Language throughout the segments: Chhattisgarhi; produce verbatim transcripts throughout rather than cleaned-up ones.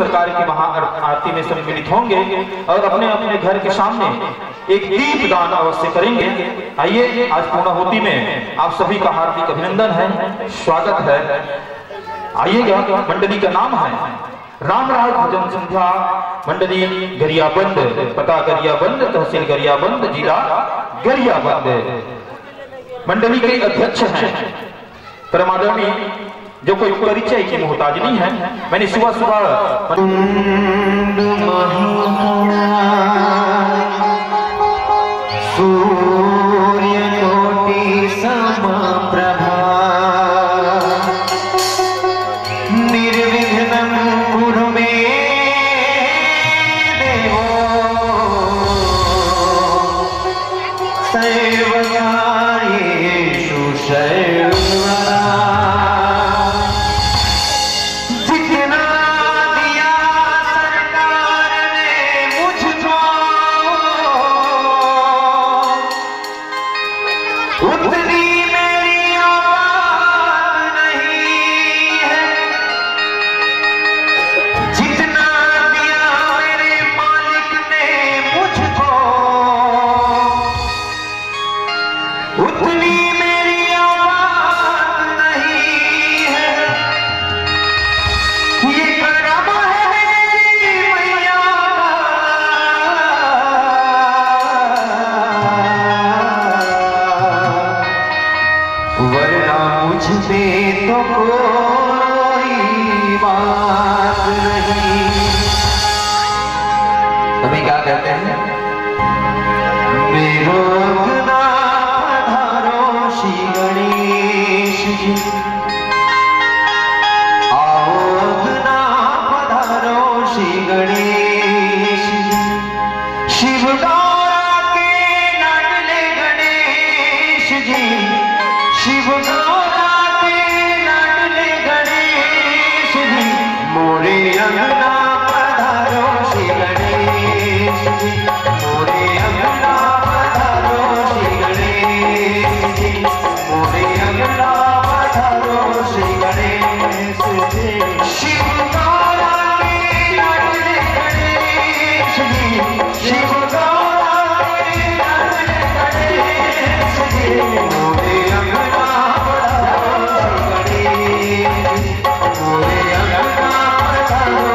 प्रकार की महाआरती में सम्मिलित होंगे और अपने अपने घर के सामने एक दीप दान अवश्य करेंगे। आइए, आज पूर्णाहुति में आप सभी का हार्दिक अभिनंदन है, स्वागत है। आइएगा, मंडली का नाम है रामराज भजन संध्या, मंडली गरियाबंद, पता गरियाबंद, तहसील गरियाबंद, जिला गरियाबंद। मंडली के अध्यक्ष हैं परमादरणीय, जो कोई परिचय की मोहताज नहीं है। मैंने सुबह सुबह कुंड महोड़ा, सूर्य कोटि समप्रभा, निर्विघ्नं कुरु मे देवो, सर्वकार्येषु सर्वदा। जितना दिया सरकार ने मुझको, उतनी मेरी औकात नहीं है। जितना दिया मेरे मालिक ने मुझको, उतनी मेरी औकात नहीं है। ये करम है जी मैया का, वरना मुझ पे तो कोई बात नहीं। अभी क्या कहते हैं? मेरो अंगना पधारो श्री गणेश जी, आओ अंगना पधारो श्री गणेश जी। शिव गौरा के लाडले गणेश जी, शिव गौरा के लाडले गणेश जी, मोरे अंगना पधारो श्री गणेश जी, मोरे अंगना पधारो श्री गणेश जी, मोरे अंगना पधारो श्री गणेश जी। शिव गौरा के लाडले गणेश जी, शिव गौरा के लाडले गणेश जी, मोरे अंगना पधारो श्री गणेश जी, मोरे अंगना पधारो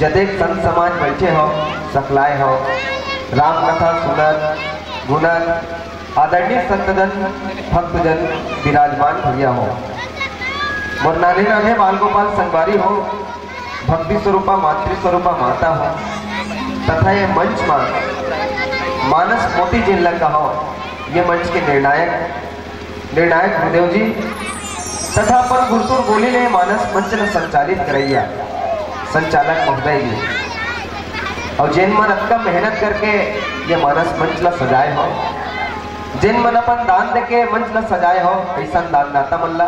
जतेक संत समाज बैठे हो, सकलाए हो, राम कथा सुनत, गुनत, आदरणीय संतजन, भक्तजन विराजमान भैया हो, मोर नाने नाने बाल गोपाल संगवारी हो, भक्ति स्वरूपा मातृ स्वरूपा माता हो, तथा ये मंच मा मानस मोती जिन लग हो, ये मंच के निर्णायक निर्णायक गुरुदेव जी तथा अपन गुरतुर गोली ले मानस मंच ल संचालित करैया संचालक महोदय जी, और जेन मन अतका मेहनत करके ये मानस मंच ल सजाए हो, जेन मन अपन दान देके मंच ल सजाए हो, ऐसा दानदाता मन ला,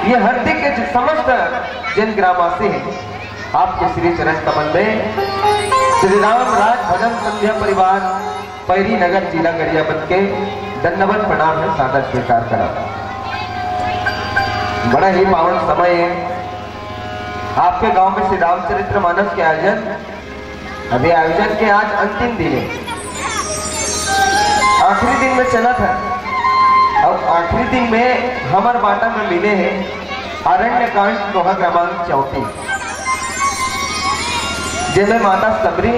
ये हर दिक के समस्त जन ग्रामवासी है, आपके श्री चरण कमल में श्री राम राज भजन संध्या परिवार पैरी नगर जिला गरियाबंद के दंडवत प्रणाम है, सादर स्वीकार करा। बड़ा ही पावन समय है आपके गांव में श्री रामचरित्र मानस के आयोजन। अभी आयोजन के आज अंतिम दिन है, आखिरी दिन में चला था। अब आखिरी दिन में हमर बाटा में मिले हैं अरण्य कांड दोहा क्रमांक चौंतीस, जेमे माता सबरी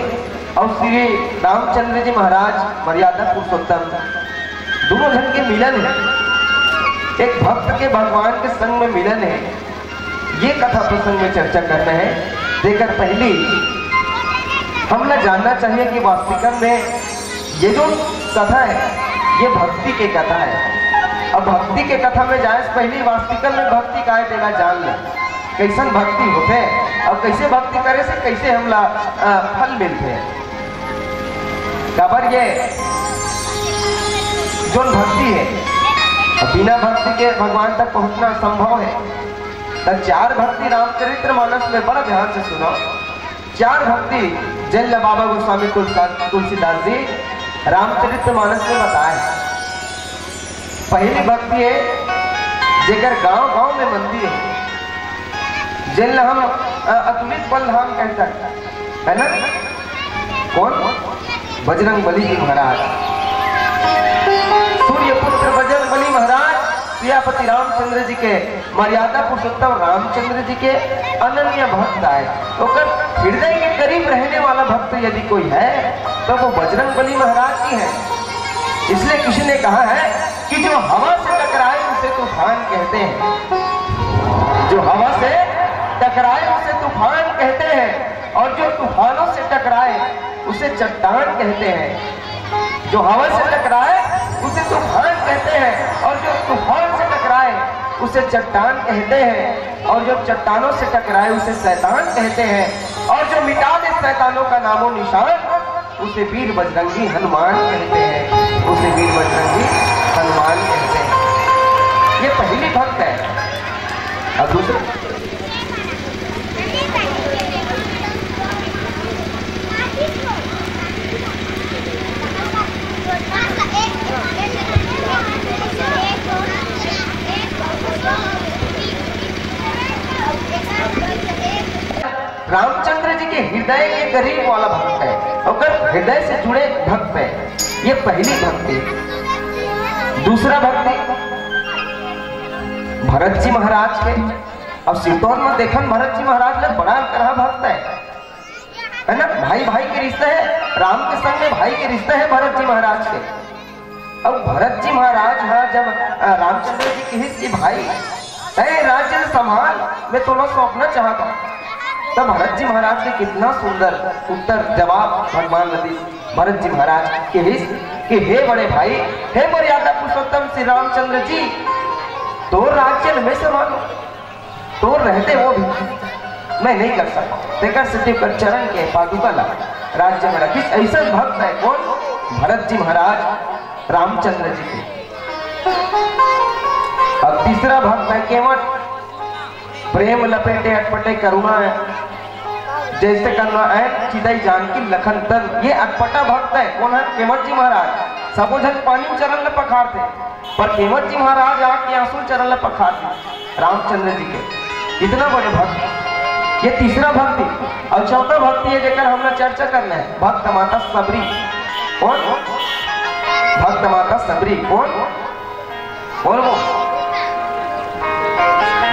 और श्री रामचंद्र जी महाराज मर्यादा पुरुषोत्तम दोनों जन के मिलन है, एक भक्त के भगवान के संग में मिलन है। ये कथा प्रसंग में चर्चा करना है। देकर पहली हमला जानना चाहिए कि वास्तविकता में ये जो कथा है, ये भक्ति के कथा है। अब भक्ति के कथा में जाए से पहली वास्तविकता में भक्ति काय तेला जान ले, कैसन भक्ति होथे और कैसे भक्ति करे से कैसे हमला, अ, फल मिलथे। काबर ये जोन भक्ति है, अब बिना भक्ति के भगवान तक पहुंचना असंभव है। त चार भक्ति रामचरित्र मानस में बड़ा ध्यान से सुनो। चार भक्ति जेन ल बाबा गोस्वामी तुलसा-, तुलसीदास जी रामचरित्र मानस में बताए। पहली भक्ति है, जेकर गांव गांव में मंदिर है, जेन ल हम, अ, अतुलित बल धाम कहथन, है ना? कौन? बजरंग बली जी महाराज, सूर्यपुत्र बजरंग बली महाराज सियापति रामचंद्र जी के, मर्यादा पुरुषोत्तम रामचंद्र जी के अनन्य भक्त आए। ओकर हृदय के करीब रहने वाला भक्त यदि कोई है, तो वो बजरंग बली महाराज जी है। इसलिए किसी ने कहा है कि जो हवा से टकराए उसे तूफान कहते हैं, जो हवा से टकराए उसे तूफान कहते हैं, और जो तूफानों से टकराए उसे चट्टान कहते हैं। जो हवा से टकराए उसे तूफान कहते हैं, और जो तूफान से टकराए उसे चट्टान कहते हैं, और जो चट्टानों से टकराए उसे शैतान कहते हैं, और जो मिटा दे शैतानों का नामो निशान उसे वीर बजरंगी हनुमान कहते हैं, उसे वीर बजरंगी हनुमान कहते हैं। ये पहली भक्त है। और दूसरा, रामचंद्र जी के हृदय के करीब वाला भक्त है, ओकर हृदय से जुड़े भक्त है। ये पहली भक्ति। दूसरा भक्ति भरत जी महाराज के। अब सिरतोन में देखन भरत जी महाराज ले बड़ा करहा भक्त है, है ना? भाई भाई के रिश्ता है, राम के संग में भाई के रिश्ता है भरत जी महाराज के। अब भरत जी महाराज हा जब अ, रामचंद्र जी कहिस कि भाई, तय राज्य ल संभाल, मैं तोला सौंपना चाहत हूँ, तब भरत जी महाराज के कितना सुंदर उत्तर जवाब भगवान ल दिस। भरत जी महाराज कहिस कि हे बड़े भाई, हे मर्यादा पुरुषोत्तम श्री रामचंद्र जी, तोर राज्य ल मैं संभालूं, तोर रहते वो भी मैं नहीं कर सकूं। तेकर सेती ओकर चरण के पादुका ला राज्य में रखिस। ऐसा भक्त है कौन? भरत जी महाराज रामचंद्र जी के। अब तीसरा भक्त है केवट, प्रेम लपेटे अटपटे करुणा है, जैसे करुणा है चितई जानकी लखन तन। ये अटपटा भक्त है कौन? है केवट जी महाराज। सबो झन पानी चरण ल पखारथे, पर केवट जी महाराज आके आंसू चरण ल पखारथे रामचंद्र जी के। इतना बड़े भक्त। ये तीसरा भक्ति। और चौथा भक्ति है जेकर हमला चर्चा करना है, भक्त माता सबरी। कौन? भक्त माता सबरी। कौन? कौन वो?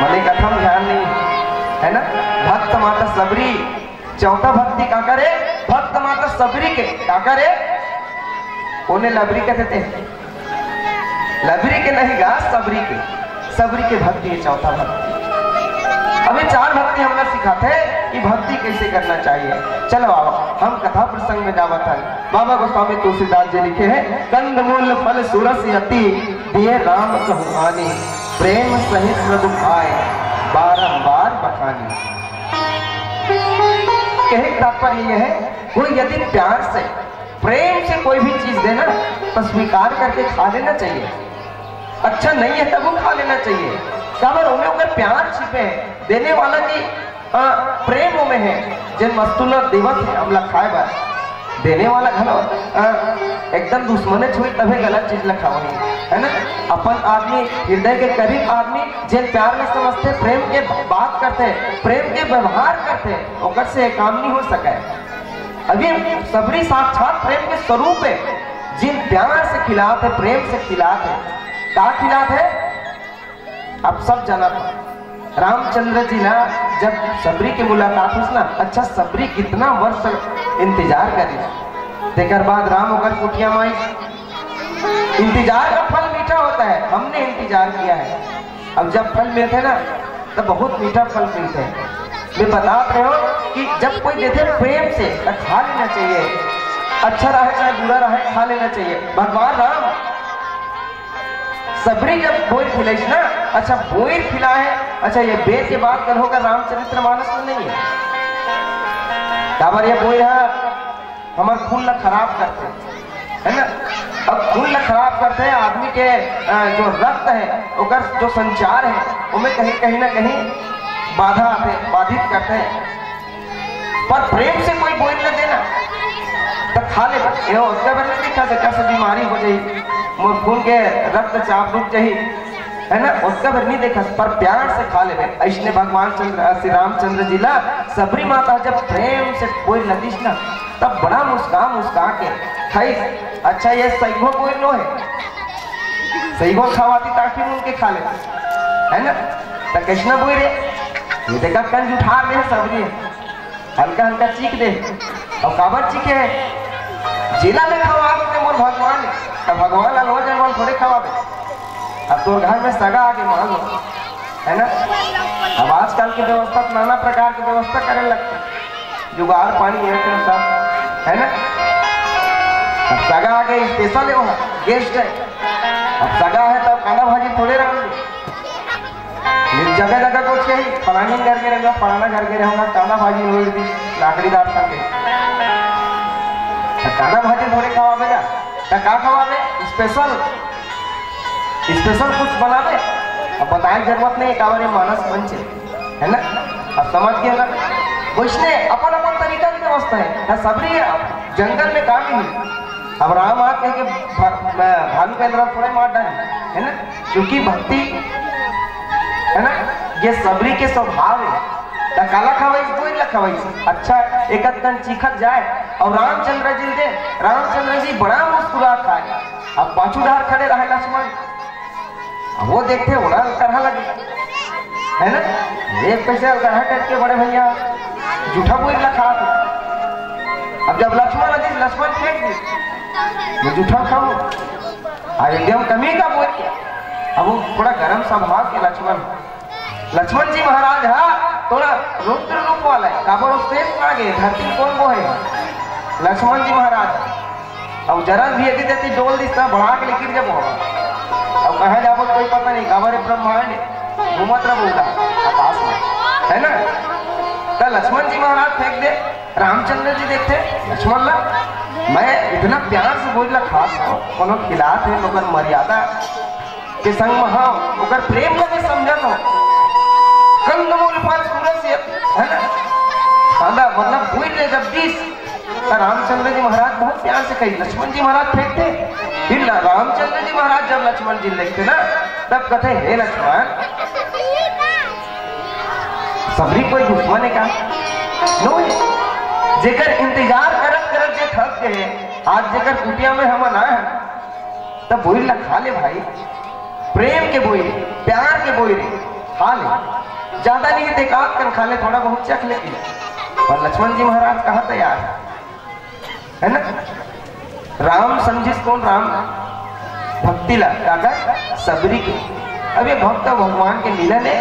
मने कथा में ध्यान नहीं है, है ना? भक्त माता सबरी। चौथा भक्ति का करे? भक्त माता सबरी के। का करे? ओने लबरी कहते थे, लबरी के नहीं गा, सबरी के। सबरी के भक्ति है चौथा भक्ति। अब ये चार भक्ति हमला सिखाते हैं कि भक्ति कैसे करना चाहिए। चलो आओ, हम कथा प्रसंग में जावत हन। बाबा गोस्वामी तुलसीदास जी लिखे हैं, कंदमूल फल सुरस यति, दिए राम चहुआनी, प्रेम सहित प्रभु आए, बारंबार बखानी। कहे का तात्पर्य यह है, कोई यदि प्यार से, प्रेम से कोई भी चीज दे ना, तो स्वीकार करके खा लेना चाहिए। अच्छा नहीं है तब वो खा लेना चाहिए। काबर ओमे ओकर प्यार छिपे है, देने वाला की अ, प्रेम ओमे है। जेन वस्तु ल देवत है हमला खाए बर, देने वाला घलो अ, एकदम दुश्मने छुई तभे गलत चीज ल खावही, है ना? अपन आदमी, हृदय के करीब आदमी, जेन प्यार ल समझथे, प्रेम के बात करथे, प्रेम के व्यवहार करथे, ओकर से ये काम नहीं हो सके। अभी सबरी साक्षात प्रेम के स्वरूप है, जिन प्यार से खिलात है, प्रेम से खिलात है। का खिलात है? अब सब जानत हे, रामचंद्र जी ना जब सबरी के मुलाकात होइस ना, अच्छा, सबरी कितना वर्ष इंतजार करिस, तेकर बाद राम ओकर कुटिया में आइस। इंतजार का फल मीठा होता है, हमने इंतजार किया है। अब जब फल मिलते ना, तो बहुत मीठा फल मिलते हैं। मैं बतात रहे हूँ कि जब कोई देथे प्रेम से, तो खा लेना चाहिए। अच्छा रहे चाहे बुरा रहे, खा लेना चाहिए। भगवान राम सबरी जब बोइर खिलाइस ना, अच्छा, बोइर खिलाए, अच्छा, ये बेर के बात करो का रामचरित्र मानस में नहीं है। काबर ये बोइर हा हमर खून ला खराब करथे, है ना? अब खून ला खराब करथे, आदमी के अ, जो रक्त है, ओकर जो संचार है, ओमे कहीं, कहीं ना कहीं बाधा आथे, बाधित करथे। पर प्रेम से कोई बोइर ल देना, तो खा ले। ये ओतका बेर नहीं देखा जेकर से बीमारी हो जाई, मोर खून के रक्तचाप रुक जाई, है ना? ओतका बेर नहीं देखा, पर प्यार से खा लेबे। ऐसने भगवान चंद्र, श्री रामचंद्र जी ला सबरी माता जब प्रेम से बोइर ल दिस ना, तब बड़ा मुस्का मुस्का के खाइस। अच्छा, ये सैगो बोइर नो है, सैगो खवाती ताकि उनके खा ले, है ना? तो कैसना बोइर हे? ये देखा, कंज उठा दे सबरी, हल्का हल्का चीख दे। और काबर चीखे? जेला मैं खवा दो मोर भगवान, तो भगवान ला लो जंगल थोड़े खवा दे। अब तोर घर में सगा आगे मान लो, है ना? अब आजकल की व्यवस्था तो नाना प्रकार की व्यवस्था करे लगते, जुगाड़ पानी ये तो सब, है ना? अब सगा आगे स्पेशल है, वहाँ गेस्ट है। अब सगा है तब कांदा भाजी थोड़े रहूंगे। ये जगह जगह कुछ कही, फलानी घर के रहूंगा, फलाना घर के रहूंगा, कांदा भाजी रोज दी लाकड़ीदार संगे। तो कांदा भाजी थोड़े खवाबे ना, तो का खवाबे? स्पेशल, स्पेशल कुछ बनाबे। अब बताए के जरूरत नहीं, काबर ये मानस पंच हे, है ना? अब समझ गए ना? वैसने अपन अपन तरीका के व्यवस्था हे ना, सबरी हे। अब जंगल में काम ही नहीं। अब राम आके के भा-, भालू के अंदर थोड़े मार डाले, है ना? क्योंकि भक्ति, है ना, ये सबरी के स्वभाव हे। त काला खवाइस, बोइर ला खवाइस। अच्छा, एक अतकन चीखत जाए और रामचंद्र जी दे, रामचंद्र जी बड़ा मुस्कुरा खाए। अब पाछू डार खड़े रहे लक्ष्मण, अब वो देखते, वो अलकरहा लगे, है ना? एक पैसे अलकरहा करके बड़े भैया जूठा बोइर ला खा। अब जब लक्ष्मण अदिस, लक्ष्मण फेंक दिस, मैं जूठा खाऊं। अब एकदम कमी का बोइर। अब वो थोड़ा गरम स्वभाव के लक्ष्मण, लक्ष्मण जी महाराज हा थोड़ा रुद्र रूप वाला हे, काबर वो शेष नाग हे, धरती कोन बोहे? लक्ष्मण जी महाराज। अब जरा भी यदि देती डोल दिस ना, बढ़ा के लेकर जब होगा। अब कहाँ जाबो कोई पता नहीं, काबर ये ब्रह्मांड घूमत रह बोलता आकाश में, है ना? तो लक्ष्मण जी महाराज फेंक दे, रामचंद्र जी देखते, लक्ष्मण ला, मैं इतना प्यार से बोइर ला खात हूँ, कोनो खिलात हे, ओकर मर्यादा के संग में, हाँ, ओकर प्रेम ला मैं समझत हूँ। कंदमूल फल सूरज से, है ना? कांदा, मतलब, बोइर ले जब दिस, तो रामचंद्र जी महाराज बहुत प्यार से कही, लक्ष्मण जी महाराज फेंकते, फिर ला-, रामचंद्र जी महाराज जब लक्ष्मण जी देखते ना, तब कहते, हे लक्ष्मण, सबरी कोई दुश्मन हे का? नो हे। जेकर इंतजार करत करत जे थक गए, आज जेकर कुटिया में हमन आए हन, तब बोइर ला खा ले भाई, प्रेम के बोइर, प्यार के बोइर, खा ले। ज्यादा नहीं हे, एकाध कन खा ले, थोड़ा बहुत चख ले। पर लक्ष्मण जी महाराज कहाँ तैयार हे? है ना? राम समझिस कोन? राम भक्ति ला, काकर? सबरी के। अब ये भक्त भगवान के मिलन हे।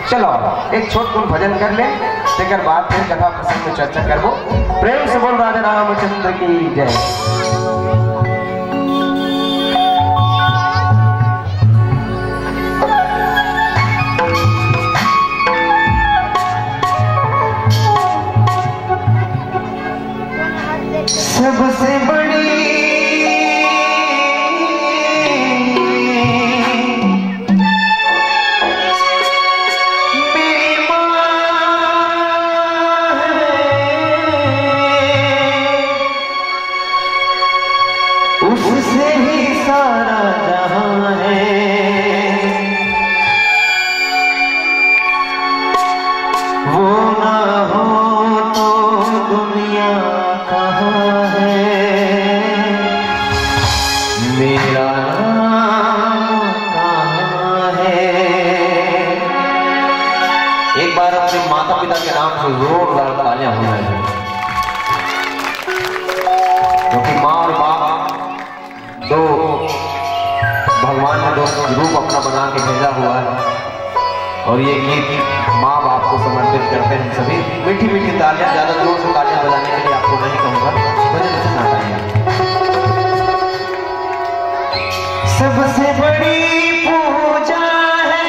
चलो, एक छोट कुन भजन कर ले, तेकर बाद फिर कथा प्रसंग में चर्चा करबो। प्रेम से बोल राधे रामचंद्र की जय। सबसे बड़ी मेरी माँ है, उससे ही सारा जहां है। वो ना हो तो दुनिया कहाँ है, मेरा नाम कहाँ है। एक बार अपने माता पिता के नाम से जोरदार तालियां हो जाए, क्योंकि माँ और बाप दो भगवान ने दो रूप अपना बना के भेजा हुआ है। और ये गीत माँ बाप को समर्पित करते हैं सभी। मीठी मीठी तालियां, ज्यादा जोर से तालियां बजाने के लिए आपको नहीं कहूंगा, भजन सुनाता है। सबसे बड़ी पूजा है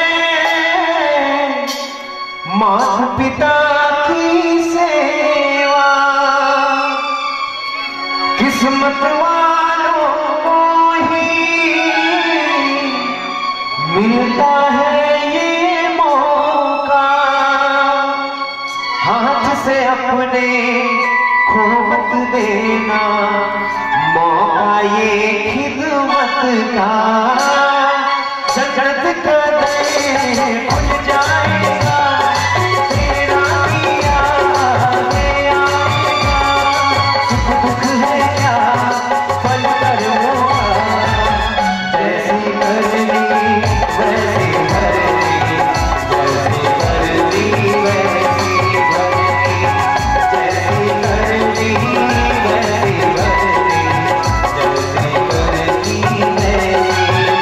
माता पिता की सेवा, किस्मत वालों को ही मिलता है ये मौका। हाथ से अपने खो मत देना, मौका ये खिदमत का। जन्नत का दर खुल जाएगा, तेरा दिया आगे आएगा। सुख दुख है क्या, पल पल वो जैसी करनी वैसी भरनी, जैसी करनी वैसी भरनी, जैसी करनी वैसी भरनी, जैसी करनी वैसी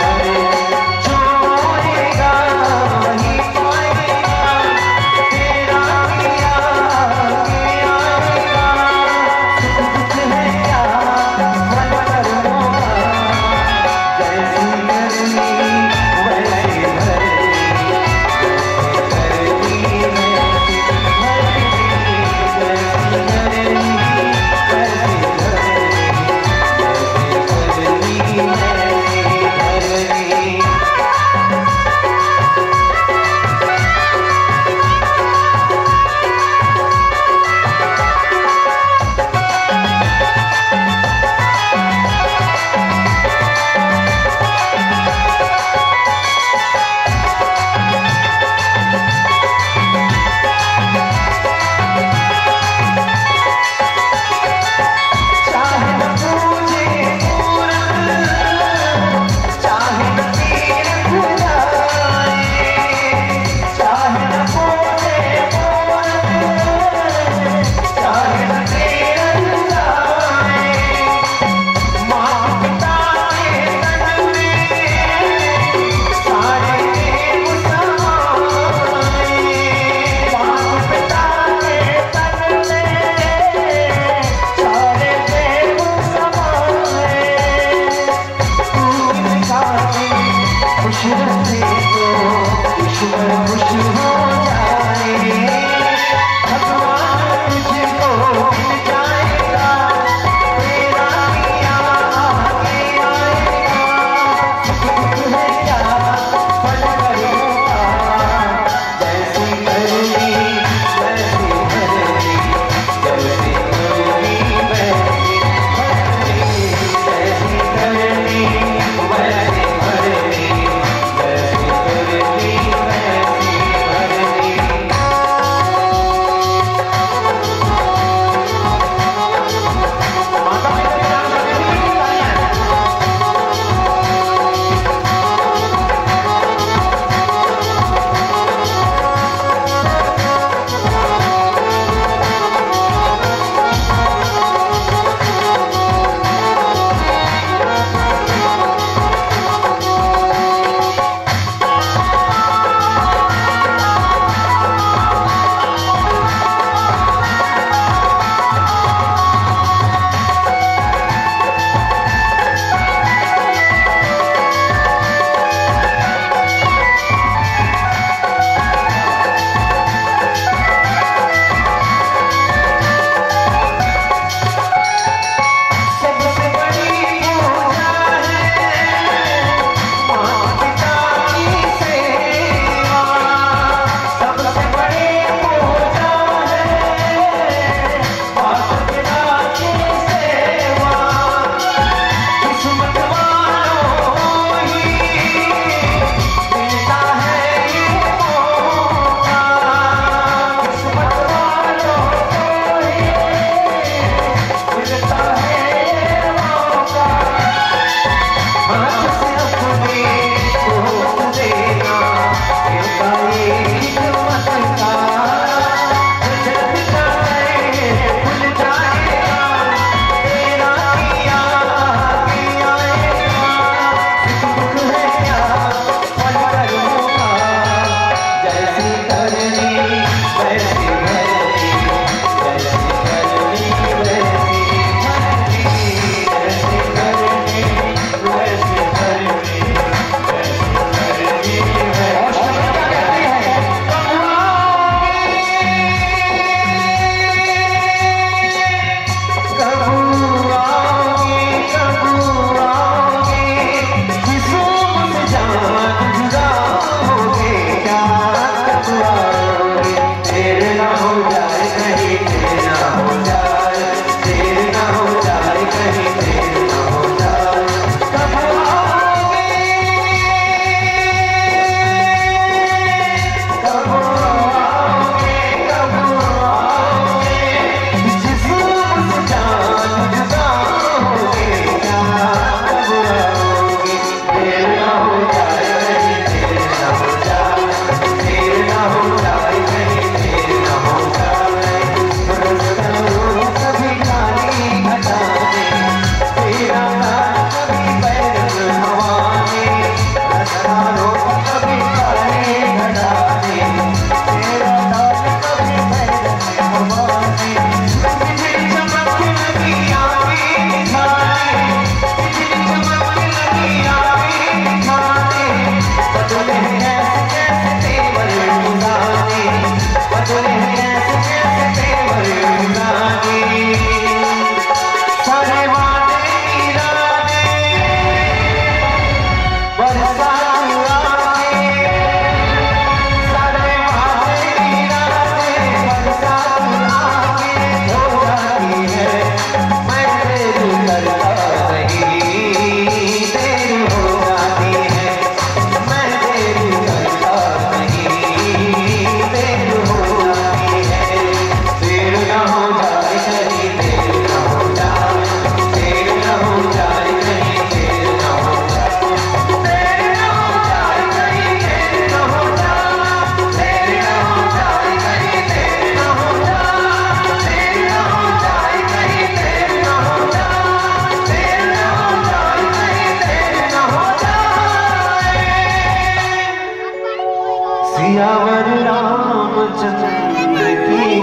सियावर रामचंद्र की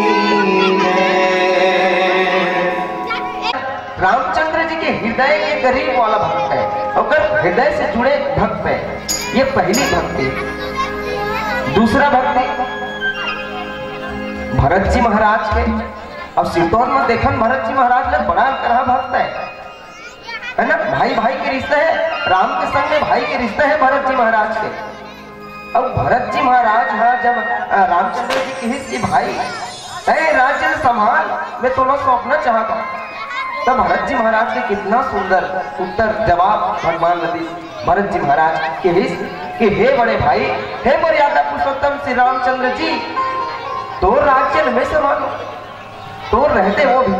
जय। रामचंद्र जी के हृदय के करीब वाला भक्त है, ओकर हृदय से जुड़े भक्त है। ये पहली भक्ति। दूसरा भक्ति भरत जी महाराज के। अब सिरतोन में देखन भरत जी महाराज ले बड़ा करहा भक्त है, है ना? भाई भाई के रिश्ता है, राम के संग में भाई के रिश्ता है भरत जी महाराज के। अब भरत जी महाराज हा जब, अ, रामचंद्र जी कहिस कि भाई, तैं राज्य संभाल, मैं तोला सौंपना चाहत हूँ। तब भरत जी महाराज के कितना सुंदर उत्तर जवाब भगवान ला दिस। भरत जी महाराज कहिस कि हे बड़े भाई, हे मर्यादा पुरुषोत्तम श्री रामचंद्र जी, तोर राज्य ल मैं संभालूं, तोर रहते वो भी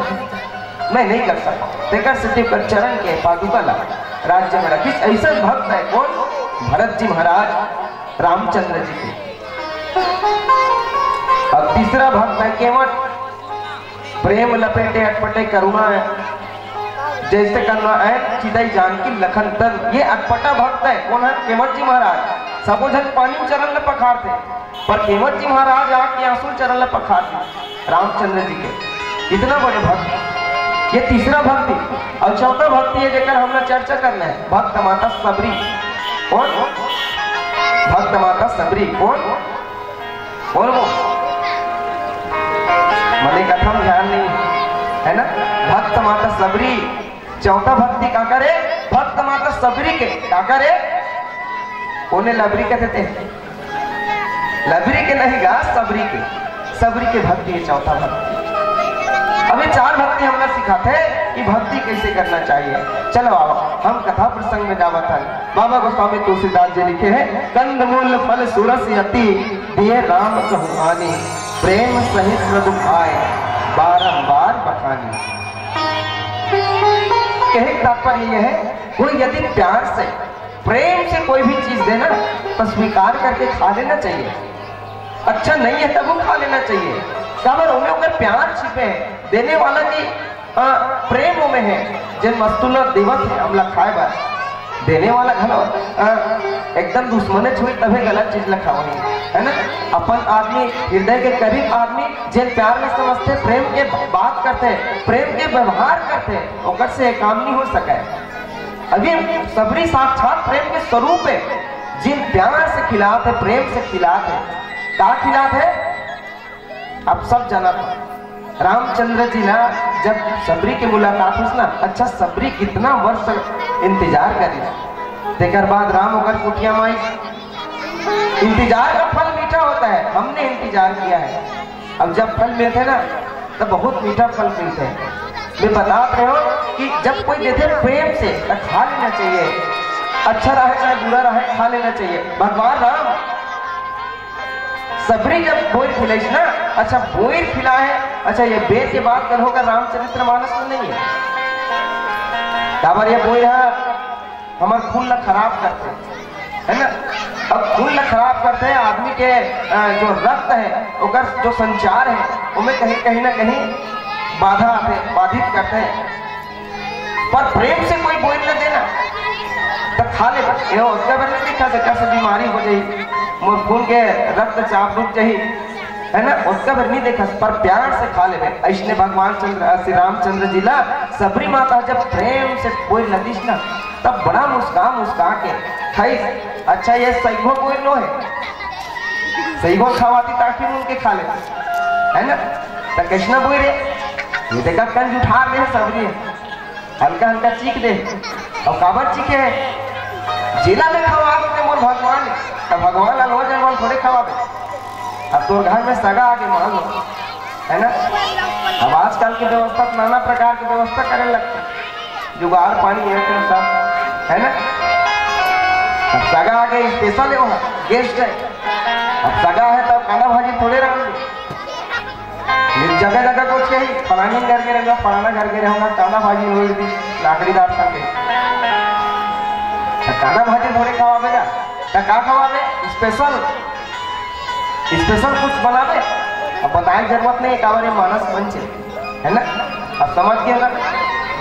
मैं नहीं कर सकता। तेकर सेती ओकर चरण के पादुका ला राज्य में रखिस। ऐसा भक्त है कौन? भरत जी महाराज रामचंद्र जी के। अब तीसरा भक्त है केवट, प्रेम लपेटे अटपटे करुणा है, जैसे करुणा है चितई जानकी लखन तन। ये अटपटा भक्त है कौन है? केवट जी महाराज। सबो झन पानी चरण ल पखारथे, पर केवट जी महाराज आके आंसू चरण ल पखार दे रामचंद्र जी के। इतना बड़े भक्त। ये तीसरा भक्ति। और चौथा भक्ति है जेकर हमला चर्चा करना है, भक्त माता सबरी। कौन? भक्त माता सबरी। कौन? कौन वो? मने कथम ध्यान नहीं है ना। भक्त माता सबरी। चौथा भक्ति का करे? भक्त माता सबरी के का करे? ओने लबरी कहते थे, लबरी के नहीं गा, सबरी के। सबरी के भक्ति है चौथा भक्ति। अब ये चार भक्ति हमला सिखाथे कि भक्ति कैसे करना चाहिए। चलो आओ, हम कथा प्रसंग में जावत हन। बाबा गोस्वामी तुलसीदास जी लिखे हैं, कंदमूल फल सुरस यति, दिए राम चहुआनी, प्रेम सहित प्रभु आए, बारंबार बखानी। कहे के तात्पर्य यह है, कोई यदि प्यार से, प्रेम से कोई भी चीज देना, तो स्वीकार करके खा लेना चाहिए। अच्छा नहीं है तब वो खा लेना चाहिए। काबर ओमे ओकर प्यार छिपे है, देने वाला की, अ, प्रेम ओमे है। जेन वस्तु ल देवत है हमला खाए बर, देने वाला घलो, अ, एकदम दुश्मने छुई तभे गलत चीज ल खावही, है ना? अपन आदमी, हृदय के करीब आदमी, जेन प्यार में समझते, प्रेम के बात करते, प्रेम के व्यवहार करते, ओकर से ये काम नहीं हो सके। अभी सबरी साक्षात प्रेम के स्वरूप है, जिन प्यार से खिलात है, प्रेम से खिलात है। का खिलात है? आप सब जानत हो, रामचंद्र जी ना जब सबरी के मुलाकात होइस ना, अच्छा, सबरी कितना वर्ष इंतजार करिस, तेकर बाद राम ओकर कुटिया में आइस। इंतजार का फल मीठा होता है, हमने इंतजार किया है। अब जब फल मिलते हैं ना, तो बहुत मीठा फल मिलते हैं। मैं बतात रहे हो कि जब कोई देथे प्रेम से, तो खा लेना चाहिए। अच्छा रहे चाहे बुरा रहे, खा लेना चाहिए। भगवान राम सबरी जब बोइर खिलाइस ना, अच्छा, बोइर खिलाए, अच्छा, ये बेर के बात कर होगा, रामचरित्र मानस में नहीं है। काबर ये बोइर है, हमर खून ला खराब करथे, है ना? अब खून ला खराब करथे, आदमी के, अ, जो रक्त है, ओकर जो संचार है, ओमे कहीं, कहीं ना कहीं बाधा आथे, बाधित करथे। पर प्रेम से कोई बोइर ला देना, त खा ले। ये ओतका बेर नहीं देखा, जेकर से बीमारी हो जाई, मोर खून के रक्तचाप रुक जाई, है ना? ओतका बेर नहीं देखा, पर प्यार से खा लेबे। ऐसने भगवान चंद्र, श्री रामचंद्र जी ला सबरी माता जब प्रेम से बोइर ला दिस ना, तब बड़ा मुस्का मुस्का के खाइस। अच्छा, ये सैगो बोइर नो है, सैगो खवाती ताकि उनके खा ले, है ना? त कैसना बोइर है? ये देखा, कंज उठा दे सबरी, हल्का हल्का चीख दे। और काबर चीखे? जेला में खवा दे मोर भगवान, त भगवान ला लो जलवान थोड़े खवा दे। अब तोर घर में सगा आगे मान लो, है ना? अब आजकल की व्यवस्था तो नाना प्रकार की व्यवस्था करे लगते, जुगाड़ पानी ये तो सब, है ना? अब सगा आगे, स्पेशल है, वहाँ गेस्ट है। अब सगा है तब कांदा भाजी थोड़े रहोगे। ये जगह जगह कुछ कही, फलानी घर के रहूंगा, फलाना घर के रहूंगा, कांदा भाजी रोज दी लाकड़ीदार संगे। त कांदा भाजी थोड़े खवाबे ना, त का खवाबे? स्पेशल, स्पेशल कुछ बनाबे। अब बताए के जरूरत नहीं, काबर ये मानस मंच है, है ना? अब समझ गए ना?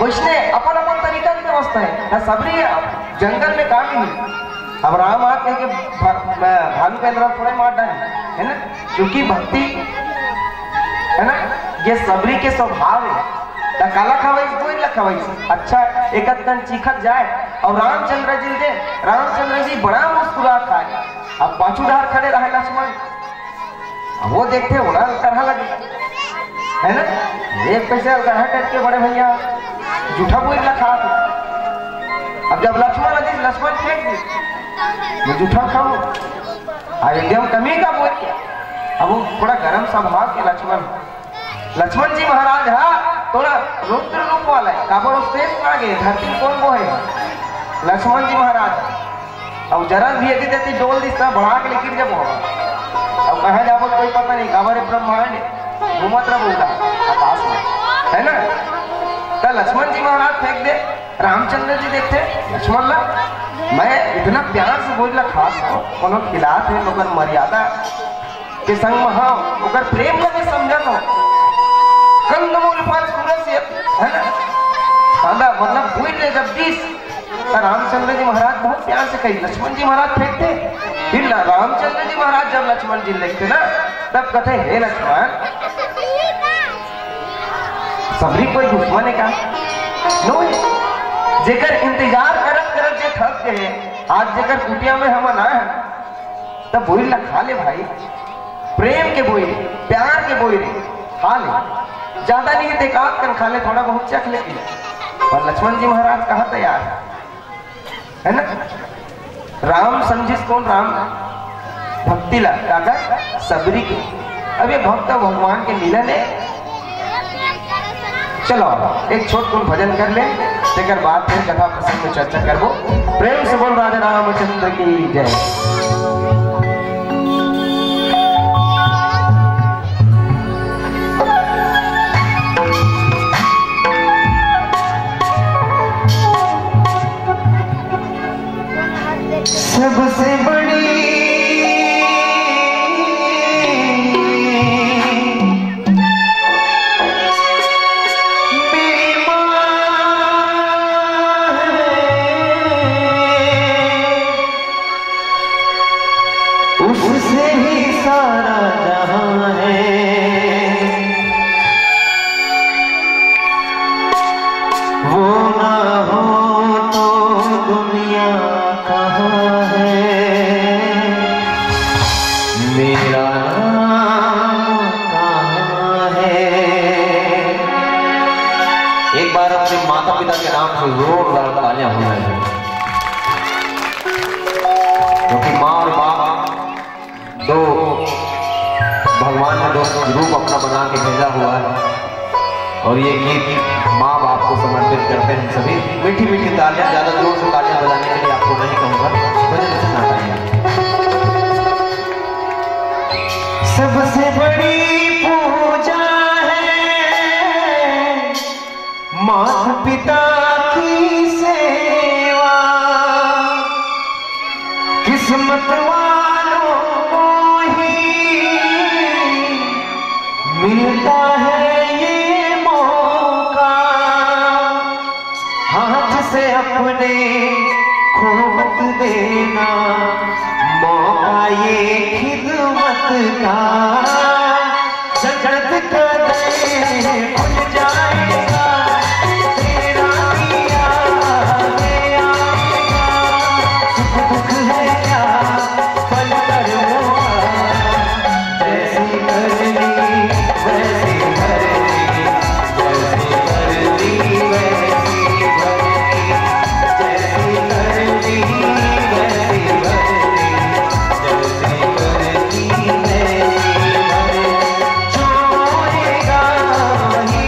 वैसने अपन अपन तरीका की व्यवस्था है ना, सबरी है। अब जंगल में काम ही नहीं। अब राम आके के भा-, भालू के अंदर थोड़े मार डाले। है ना? क्योंकि भक्ति, है ना, ये सबरी के स्वभाव है। त काला खवाइस, बोइर ला खवाइस। अच्छा, एक अतकन चीखत जाए, अउ रामचंद्र जी ल दे, रामचंद्र जी बड़ा मुस्कुरात खाए। अब पाछू डहर खड़े रहे लक्ष्मण, अब वो देखथे, ओला करहा लगे, है ना? ये कैसे करहा करके बड़े भैया जूठा बोइर ला खात हे। अब जब लक्ष्मण अदिस, लक्ष्मण फेंक दिस, मैं जूठा खाऊं, अयोध्या में कमी का बोइर? अब वो थोड़ा गरम स्वभाव के लक्ष्मण, लक्ष्मण जी महाराज हा थोड़ा रुद्र रूप वाला है, काबर वो शेष नाग है, धरती कौन वो है? लक्ष्मण जी महाराज। अब जरा भी यदि देती डोल दिस ना, बढ़ा के ले गिर जाबो। अब कहाँ जाबो कोई पता नहीं, काबर ब्रह्मांड घूमत रह उड़ा आकाश में, है ना? त लक्ष्मण जी महाराज फेंक दे, रामचंद्र जी देखथे लक्ष्मण ला, मैं इतना प्यार से बोइर ला खात हूँ, कोनो खिलात है, ओकर मर्यादा के संग में, हाँ, ओकर प्रेम ला मैं समझत हूँ। कंदमूल फल सूरज से, है ना? हाँ, मतलब बोइर ले जब दिस, त रामचंद्र जी महाराज बहुत प्यार से कही, लक्ष्मण जी महाराज फेंकथे, फिर ल-, रामचंद्र जी महाराज जब लक्ष्मण जी देखथे ना, तब कथे, "हे लक्ष्मण, सबरी कोई दुश्मन है का? नो है। जेकर इंतजार करत करत जे थक गए, आज जेकर कुटिया में हमन आए हन, त बोइर ला खा ले भाई, प्रेम के बोइर, प्यार के बोइर, खा ले, ज्यादा नहीं, एकाध कन खा ले, थोड़ा बहुत चख ले।" पर लक्ष्मण जी महाराज कहाँ तैयार है, है ना? राम समझिस कौन? राम भक्ति ला, काकर? सबरी के। अब ये भक्त भगवान के मिलन है। चलो, एक छोट कुन भजन कर ले, तेकर बाद फिर कथा प्रसंग में चर्चा करबो। प्रेम से बोल राधे रामचंद्र की जय। सबसे बड़ी मेरी माँ है, उससे ही सारा जहां है। वो ना हो तो दुनिया कहाँ है, मेरा नाम कहाँ है। एक बार अपने माता पिता के नाम से जोरदार तालियां हो जाए, क्योंकि माँ और बाप दो भगवान ने दो रूप अपना बना के भेजा हुआ है। और ये गीत माँ बाप को समर्पित करते हैं सभी। मीठी मीठी तालियां, ज्यादा जोर से तालियां बजाने के लिए आपको नहीं कहूंगा, भजन सुनाता है। सबसे बड़ी पूजा है माता पिता की सेवा, किस्मत वालों को ही मिलता है ये मौका। हाथ से अपने खो मत देना, मौका ये खिदमत का। जन्नत का दर खुल जाएगा, तेरा दिया आगे आएगा। सुख दुख है क्या पल भर वो, जैसी करनी वैसी भरनी, जैसी करनी वैसी भरनी, जैसी करनी वैसी भरनी, जैसी करनी वैसी भरनी। छोड़ेगा ही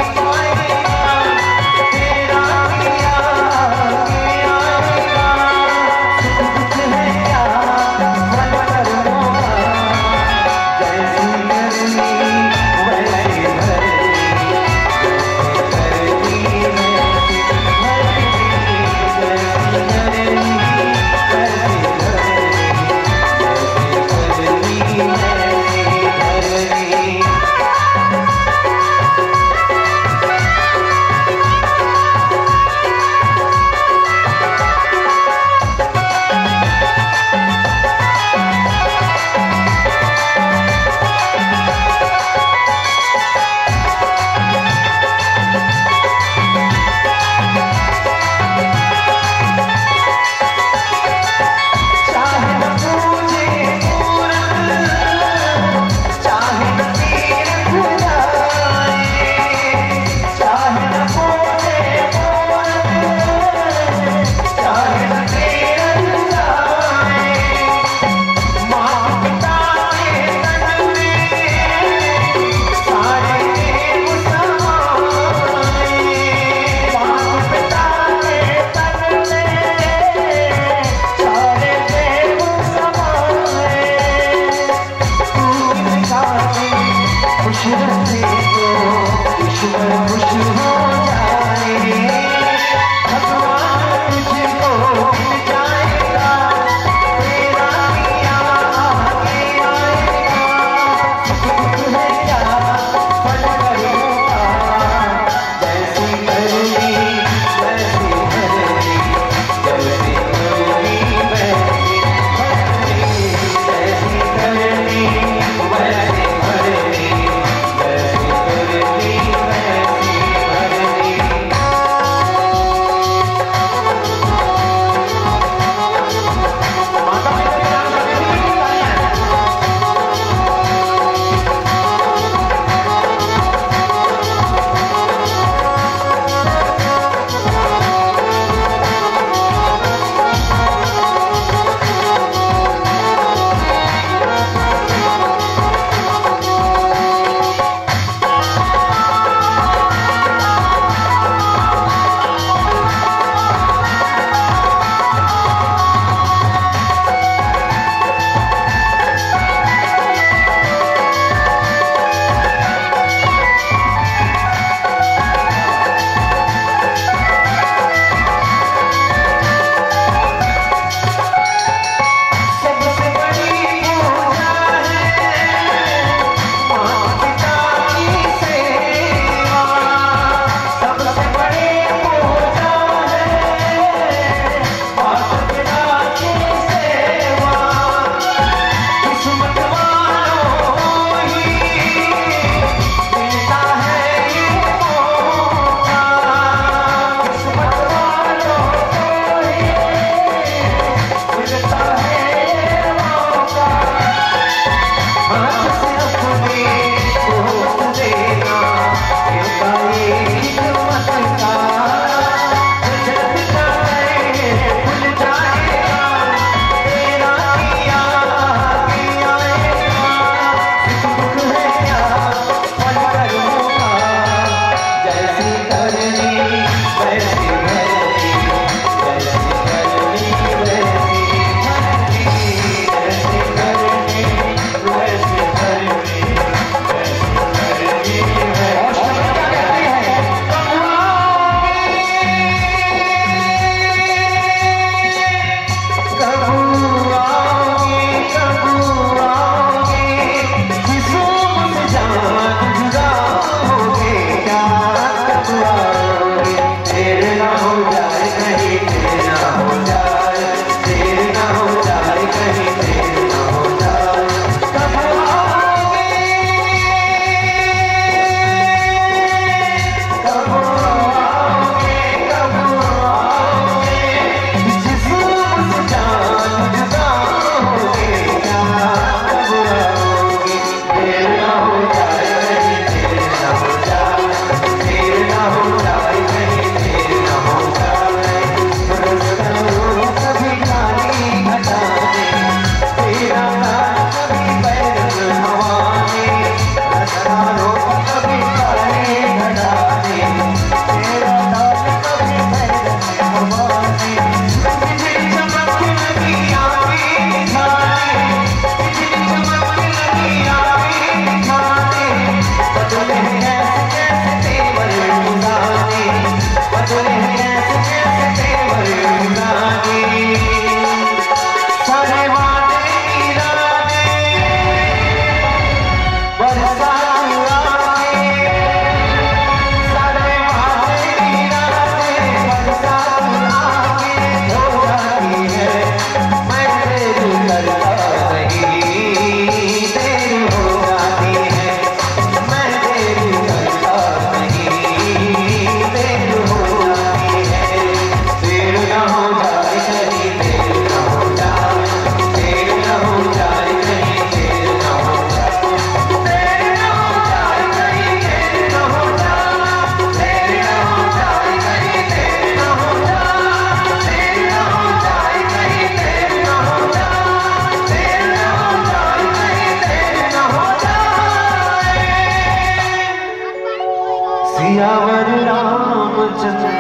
सियावर रामचंद्र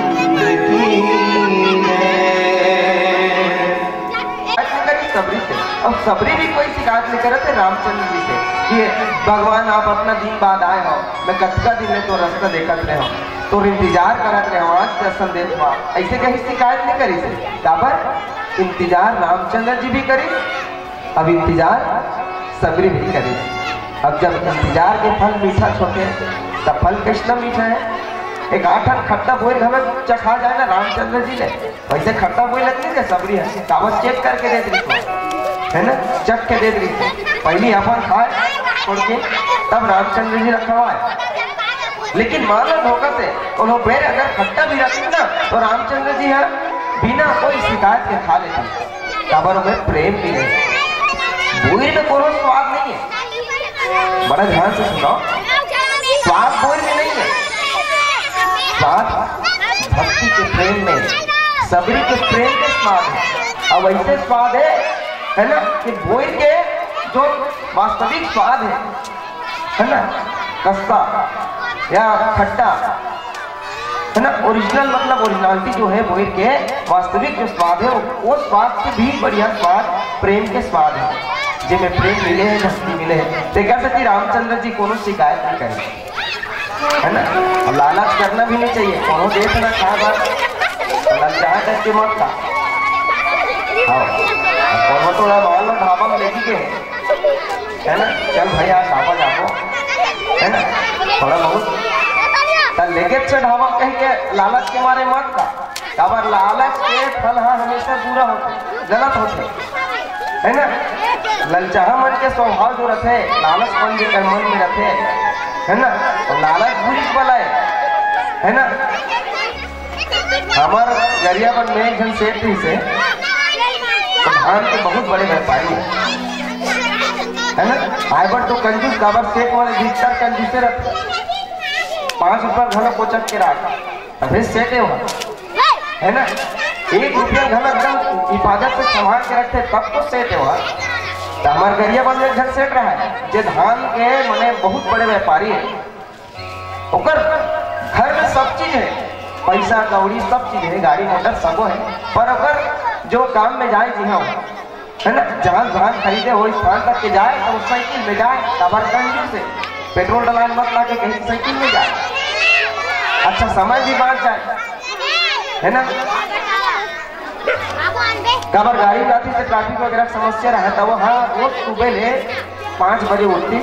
की जय। शिकायत नहीं करी सबरी से। अब सबरी भी कोई शिकायत नहीं करत हे रामचंद्र जी से कि भगवान, आप अतना दिन बाद आए हो, मैं कतका दिन ले तो रास्ता देखत रहे हो, तो इंतजार करत रहे हो, आज दर्शन दे हुआ, ऐसे कहीं शिकायत नहीं करी से। काबर? इंतजार रामचंद्र जी भी करी, अब इंतजार सबरी भी करी। अब जब इंतजार के फल मीठा होथे, तब फल कैसना मीठा हे। एक आठ आठ खट्टा बोइर घलो चखा जाए ना रामचंद्र जी ले, वैसे खट्टा बोइर लगनी के सबरी हे, काबर चेक करके देत रहिस, है ना, चख के देत रहिस। पहली अपन खाए, छोड़ के, तब रामचंद्र जी रखवाए। लेकिन मान लो धोखा से, उन्हों बेर अगर खट्टा भी रखती ना, तो रामचंद्र जी हा बिना कोई शिकायत के खा लेते। काबर में प्रेम भी नहीं, बोइर में कोनो स्वाद नहीं है। बड़ा ध्यान से सुनो, स्वाद बोइर में नहीं है। स्वाद भक्ति के प्रेम में, सबरी के प्रेम में स्वाद है। अब ऐसे स्वाद है, है ना, कि बोइर के जो वास्तविक स्वाद है, है ना, कस्ता या खट्टा, है ना, ओरिजिनल, मतलब ओरिजिनलिटी जो है बोइर के, वास्तविक जो स्वाद है, वो, वो स्वाद से भी बढ़िया स्वाद प्रेम के स्वाद है, जेमे प्रेम मिले है, भक्ति मिले है। तो एक ऐसा कि रामचंद्र जी कोनो शिकायत नहीं करे, है ना। अब लालच करना भी नहीं चाहिए, कोनो देत ना खा बार, तो ललचाहा करके मत खा। हाँ, कोनो थोड़ा मान लो ढाबा में लेके गए, है ना, चल भाई, आज ढाबा जाबो, है ना, थोड़ा बहुत। त लेगे से ढाबा कह के लालच के मारे मत खा, काबर लालच के फल हा हमेशा बुरा होथे, गलत होथे, है ना। ललचाहा मन के स्वभाव जो रथे, लालच मन जेकर मन में रथे, है ना, तो लालच बुरी बला है, है ना। हमर गरियाबंद में एक झन सेठ रहिस हे, तो धान के बहुत बड़े व्यापारी हे, है ना। आय बर तो कंजूस, काबर सेठ मन अधिकतर कंजूसे रथे, पाँच रुपया घलो कोचक के राख, तभे सेठ हे वहाँ, है ना। एक रुपया घलो एकदम हिफाजत से संभाल के रखथे, तब तो सेठ हे वहाँ। तो हमर गरियाबंद में एक झन सेठ रहा है, जे धान के मने बहुत बड़े व्यापारी है, ओकर घर में सब चीज है, पैसा कौड़ी सब चीज है, गाड़ी मोटर सबो है, पर ओकर जो काम में जाए जी हाँ, है ना, जहाँ धान खरीदे हो स्थान तक के जाए तो साइकिल में जाए, काबर कंजूस हे, पेट्रोल डलाए मत लाके कहीं साइकिल में जाए, अच्छा समय भी बाँच जाए, है ना। काबर गाड़ी में आती से ट्रैफिक वगैरह के समस्या रहे, तो वो हाँ रोज सुबह ले पाँच बजे उठती,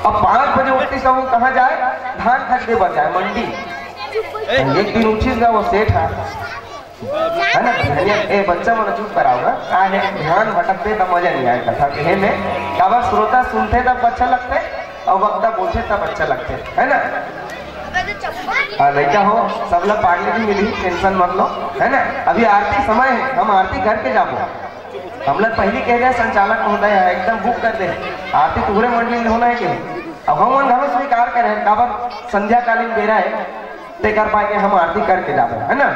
अब पाँच बजे उठती तो वो कहाँ जाए, धान खरीदे बर जाए मंडी। एक दिन उठिस गा वो सेठ हा, है ना, भैया, ए बच्चा मन चुप कराओ ना, का है, ध्यान भटकते तो मजा नहीं आए कथा कहे में, काबर श्रोता सुनते तब अच्छा लगते और वक्ता बोलते तब अच्छा लगते, है ना। हाँ, लइका हो, सब ला पार्टी भी मिली, टेंशन मत लो, है ना। अभी आरती समय है, हम आरती करके जाबो। हमला पहली कह रहे संचालक महोदय है, एकदम बुक कर दे, आरती पूरे मंडली में होना है कि। अब हम मन घलो स्वीकार करे हैं, काबर संध्याकालीन बेरा है, तेकर पाके हम आरती करके जाबो, है ना।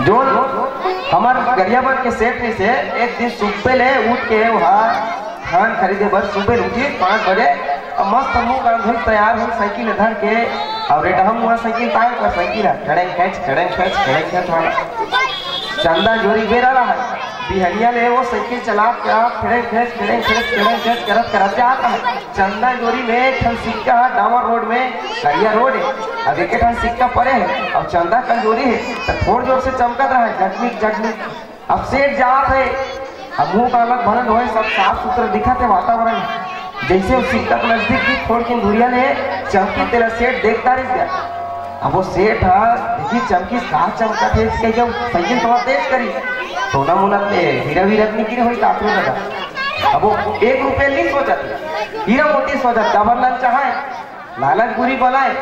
जोन हमर गरियाबंद के सेठ रहिस हे, एक दिन सुबह ले उठ के वहाँ धान खरीदे बर सुबह उठी पाँच बजे, अब मस्त मुँह कान धोई तैयार हो साइकिल धर के, और रेटहा मुँह साइकिल तांग कर साइकिल है, खड़े खेच, खड़े खेच, खड़े खेच वाला चंदा जोरी बेरा रहा है। बिहनिया ले वो साइकिल चला के खड़े खेच, खड़े खेच, खड़े खेच करत करत जात है। चंदा जोरी में एक ठन सिक्का है, डामर रोड में, करिया रोड है। अब एक ठन सिक्का पड़े है, अब चंदा कंजोरी है, तो थोड़ जोर से चमकत रहा है, झकमिक, झकमिक। अब सेठ जात है, अब मुंह कान भरल होए, सब साफ सुथरा दिखत है वातावरण। जैसे वो सिक्का के नजदीक की थोड़ के दूरिया ले चमकी तेला सेठ देखता रह गया। अब वो सेठ हा देखी चमकी का चमकत है, इसके जो साइकिल थोड़ा तेज करी, सोना मोना ते हीरा वीरा नहीं गिरे हुई काकरो दादा। अब वो एक रुपये नहीं सोचत, हीरा मोती सोचत, काबर ललचाहा है, लालच बुरी बला है।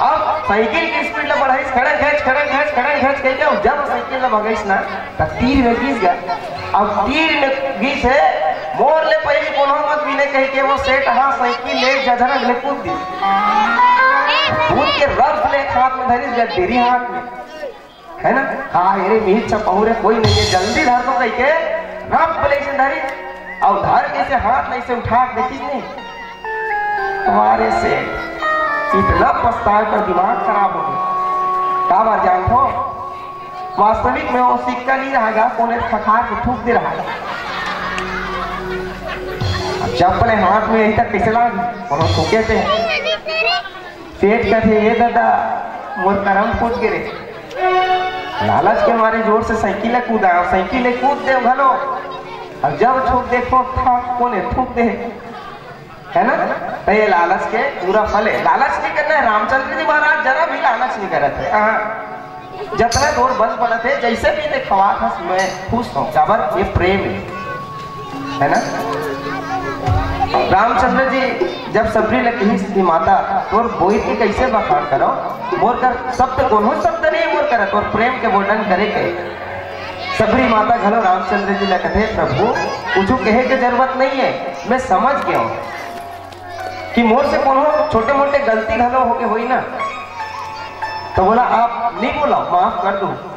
अब साइकिल की स्पीड ला बढ़ाइस, खड़े खेच, खड़े खेच, खड़े खेच कह के, जब साइकिल ला भगाइस ना, त तीर में गिस गा। अब तीर में गिस हे, मोर ले पहली कोनो मत मिले कह के वो सेठ हा साइकिल ले जधरंग ले कूद दी। कूद के रफ ले हाथ में धरिस गा, डेरी हाथ में। है ना? हाँ, अरे मीच छपहू रे, कोई नहीं है, जल्दी धर तो कह के रफ ले से धरिस, और धर के से हाथ नहीं से उठा के देखिस नहीं। हमारे से इतना पछताए कर दिमाग खराब हो गया। का बार जानत हो, वास्तविक में वो सिक्का नहीं रहेगा, कोने खखार के थूक दे रहा है। अब चप्पल हाथ में यही तक कैसे लाग, कोनो थूके थे। सेठ कथे, "ये दादा, मोर करम फूट गे रे।" लालच के मारे जोर से साइकिल ले कूदा, साइकिल ले कूद दे घलो। अब जब थूक देखो, था कोने थूक दे, है ना? तो ये लालच के पूरा फल है। लालच नहीं करना है। रामचंद्र जी महाराज जरा भी लालच नहीं करत है। हाँ, जतना जोर बल पड़त है, जैसे भी देखावत हस, मैं खुश हूँ। काबर? ये प्रेम है, है ना? रामचंद्र जी जब सबरी ले कहिस कि माता, तोर बोहिर के कैसे बखान करो, मोर कर शब्द, कोनो शब्द नहीं मोर कर, तोर प्रेम के वर्णन करे के। सबरी माता घलो रामचंद्र जी ले कथे, "प्रभु, कुछ कहे के जरूरत नहीं है, मैं समझ गया हूँ कि मोर से कोनो छोटे मोटे गलती घलो होके होई ना, तो बोला आप नहीं बोला, माफ कर दो।"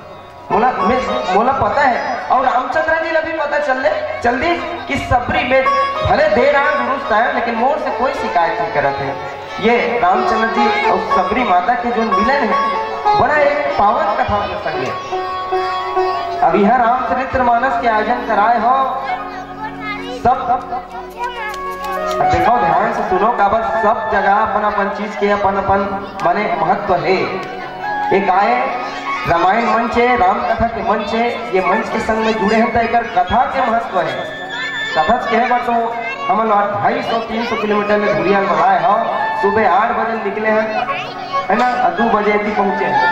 मोला, मैं, मोला पता है, और रामचंद्र जी ला भी पता चल ले, चल दी कि सबरी में भले देर आन दुरुस्त आए, लेकिन मोर से कोई शिकायत नहीं करत है। ये रामचंद्र जी और सबरी माता के जो मिलन है, बड़ा एक पावन कथा के संग है। अब यह रामचरित्र मानस के आयोजन कराए हो, सब अब देखो, ध्यान से सुनो, काबर सब जगह अपन अपन चीज के अपन अपन माने महत्व है। एक आए रामायण मंच है, राम कथा के मंच है, ये मंच के संग में जुड़े हैं तो एकर कथा के महत्व है। कथा के है तो हम लोग ढाई सौ तीन सौ किलोमीटर में धुरिया में आए हो, सुबह आठ बजे निकले हैं, है ना, और दो बजे अभी पहुंचे हैं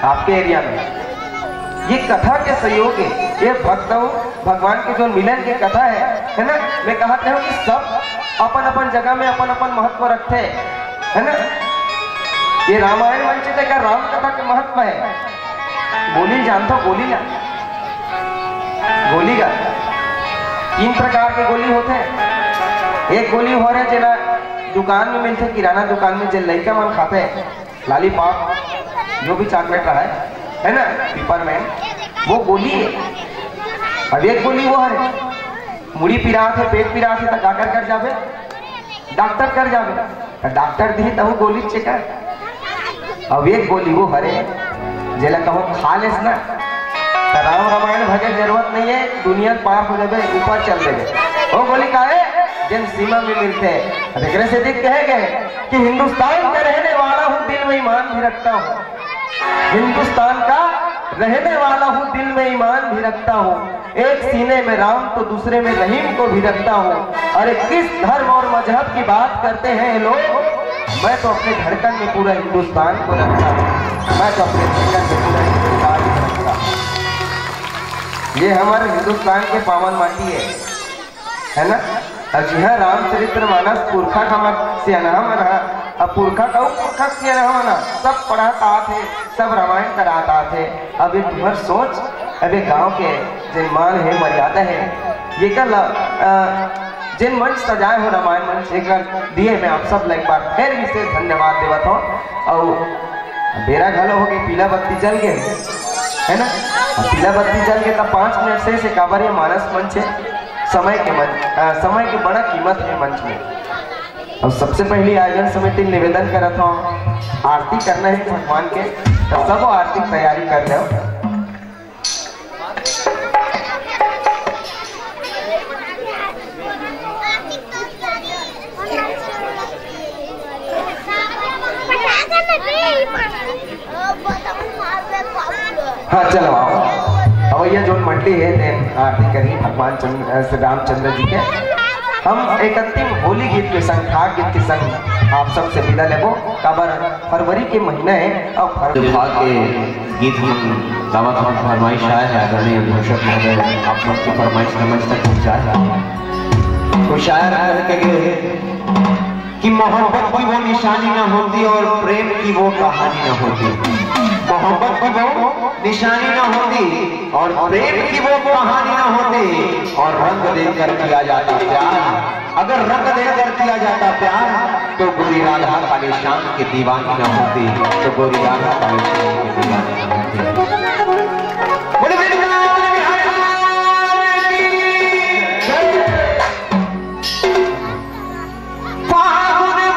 आपके एरिया में। ये कथा के सहयोग है, ये भक्तों भगवान के जो मिलन के कथा है, है ना, मैं कहत रहे हूँ कि सब अपन अपन जगह में अपन अपन महत्व रखते हैं, है ना। ये रामायण मंच तक का राम कथा के महत्व है। गोली जानता हूँ, गोली ना, गोली का तीन प्रकार के गोली होते हैं। एक गोली हो रहे जेला दुकान में मिलते, किराना दुकान में, जे लड़का मन खाते हैं, लॉलीपॉप, जो भी चॉकलेट रहा है, है ना, पिपरमेंट, वो गोली है। अब एक गोली वो है, मुड़ी पिरात है, पेट पिरात है, तो का कर कर जाबे? डॉक्टर कर जाबे। तो डॉक्टर दी तहु गोली चेकर। अब एक गोली वो हरे, जेला कहूँ खा लेस ना, तो राम रामायण भजे जरूरत नहीं है, दुनिया पार हो जाबे, ऊपर चल देबे। वो गोली का है, जिन सीमा में मिलते हैं। अब एकरे से दिख कहे गए कि हिंदुस्तान का रहने वाला हूँ, दिल में ईमान भी रखता हूँ। हिंदुस्तान का रहने वाला हूँ, दिल में ईमान भी रखता हूँ। एक सीने में राम तो दूसरे में रहीम को भी रखता हूँ। अरे किस धर्म और मजहब की बात करते हैं ये लोग, मैं तो अपने धड़कन में पूरा हिंदुस्तान को रखता हूँ। मैं तो अपने धड़कन में पूरा हिंदुस्तान को रखता हूँ। ये हमारे हिंदुस्तान के पावन माटी है, है ना? अब जी हाँ, रामचरित्र मानस पुरखा का मत सियानहा मना, अब पुरखा का पुरखा सियानहा मना, सब पढ़त आत है, सब रामायण करात आत है। अब ये तुम्हर सोच, अब ये गांव के जिन मान है, मर्यादा है, ये कर ला, अ, जिन मंच सजाए हो रामायण मंच, एक बार दिए मैं आप सब ला एक बार फिर विशेष धन्यवाद देवत हूँ। और बेरा घलो हो गए, पीला बत्ती जल गए, है ना? अब पीला बत्ती जल गए तब पाँच मिनट से, से काबर ये मानस मंच है, समय के मंच, अ, समय के बड़ा कीमत है मंच में। और सबसे पहली आयोजन समिति निवेदन करत हूँ, आरती करना है भगवान के, तो सब आरती तैयारी कर लो। हाँ, चलो आओ। अब ये जो मंडली है, ने आरती करी भगवान चंद्र, अ, श्री रामचंद्र जी के। हम एक अंतिम होली गीत के संग, फाग गीत के संग आप सबसे विदा लेबो। काबर फरवरी के महीना है और फर- विभाग के गीत हम गावत हम फरमाइश आए है, आदरणीय घोषक महोदय, आप सबकी फरमाइश में मंच तक पहुंचाए। तो शायर कह के गए कि मोहब्बत की वो निशानी ना होती और प्रेम की वो कहानी ना होती। मोहब्बत की वो निशानी ना होती और प्रेम की वो कहानी ना होती। और रंग देकर किया जाता प्यार, अगर रंग देकर किया जाता प्यार, तो गोरी राधा काले श्याम की दीवानी ना होती, तो गोरी राधा काले श्याम की दीवानी ना होती। बोले वृंदावन बिहारी लाल की जय। फागुन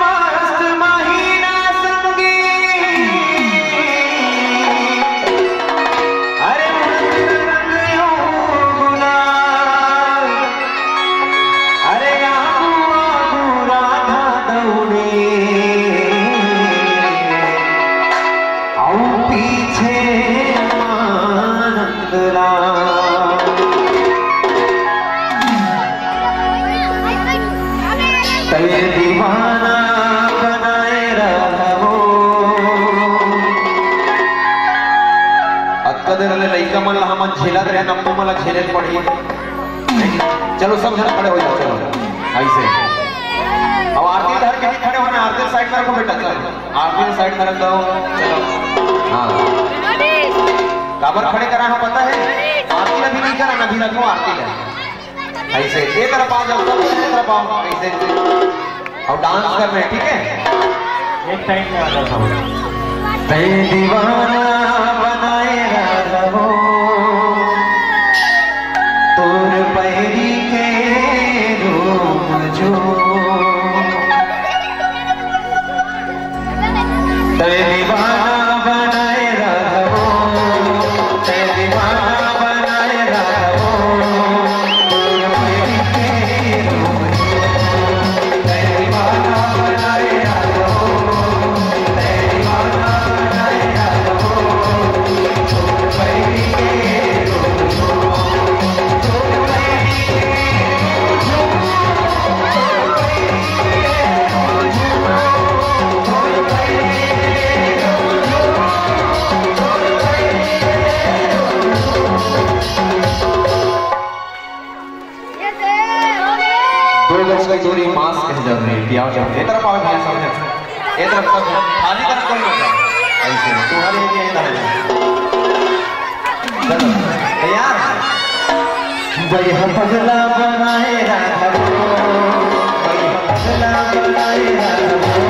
दीवाना बनाए रहबो। अतका देर ले लइका मन ला हमन झेलत रहे, नम्मू मन ला झेले पड़ी। चलो सब झन खड़े हो जाओ, चलो ऐसे। अब आरती धर के भी खड़े होना, आरती साइड में रखो बेटा, चलो आरती साइड में रख दो। चलो, हाँ, काबर खड़े करा है पता है? आरती ला भी नहीं करा ना, भी रखो आरती ला। ऐसे, ये तरफ आ जाओ, सब ये तरफ आओ, ऐसे। और डांस कर रहे हैं, ठीक है? एक टाइम में आ जाता हूँ। तै दीवाना बनाए रहबो, तोर पैरी के रूम जो। तै दीवाना बनाए रहबो, तै दीवाना बनाए रहबो। दो गज की दूरी, मास्क है जरूरी, प्यार जरूरी। ये तरफ आओ भैया, सब है। ये तरफ सब है। खाली तरफ कोई मत जाओ। ऐसे, तुम्हारे लिए ये तरफ। चलो, तैयार? भैया पगला बनाए रखबो, भैया पगला बनाए रखबो।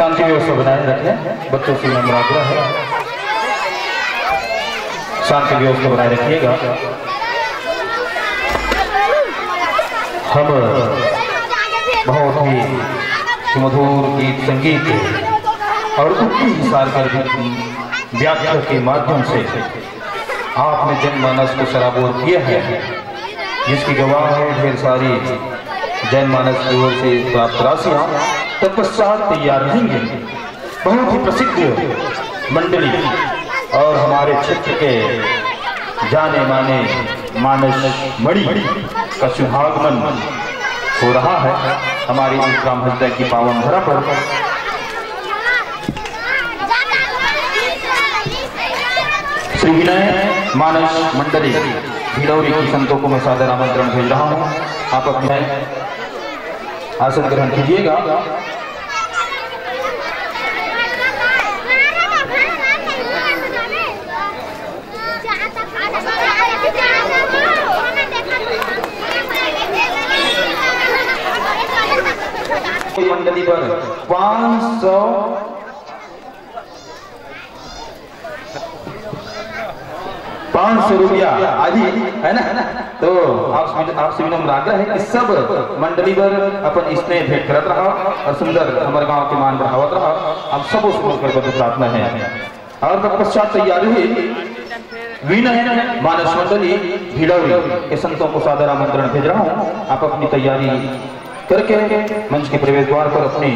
शांति व्यवस्था बनाए रखें, बच्चों से नम्र आग्रह है, शांति व्यवस्था बनाए रखिएगा। हम बहुत ही मधुर गीत संगीत और उनकी सारगर व्याख्या के माध्यम से आपने जनमानस को सराबोर किया है, जिसकी गवाह है ढेर सारी जनमानस की ओर से प्राप्त राशियां। तत्पश्चात तैयार रहेंगे बहुत ही प्रसिद्ध मंडली और हमारे क्षेत्र के जाने माने मानस मणि का शुभागमन हो रहा है हमारी इस ग्राम हत्या की पावन धरा पर। श्री विनय मानस मंडली भिलौरी की संतों को मैं सादर आमंत्रण भेज रहा हूँ। आप अपने आसन ग्रहण कीजिएगा। मंडली पर पाँच सौ पाँच सौ रुपया आदि, है ना? तो आप आपसे विनम्र आग्रह है कि सब मंडली बर अपन स्नेह भेंट करत रहा और सुंदर हमर गांव के मान बढ़ावत रहा। आप सबों से मिलकर बद्ध प्रार्थना है। और तत्पश्चात तैयारी हुई विनय मानस मंडली भिलौरी के संतों को सादर आमंत्रण भेज रहा हूँ। आप अपनी तैयारी करके मंच के प्रवेश द्वार पर अपनी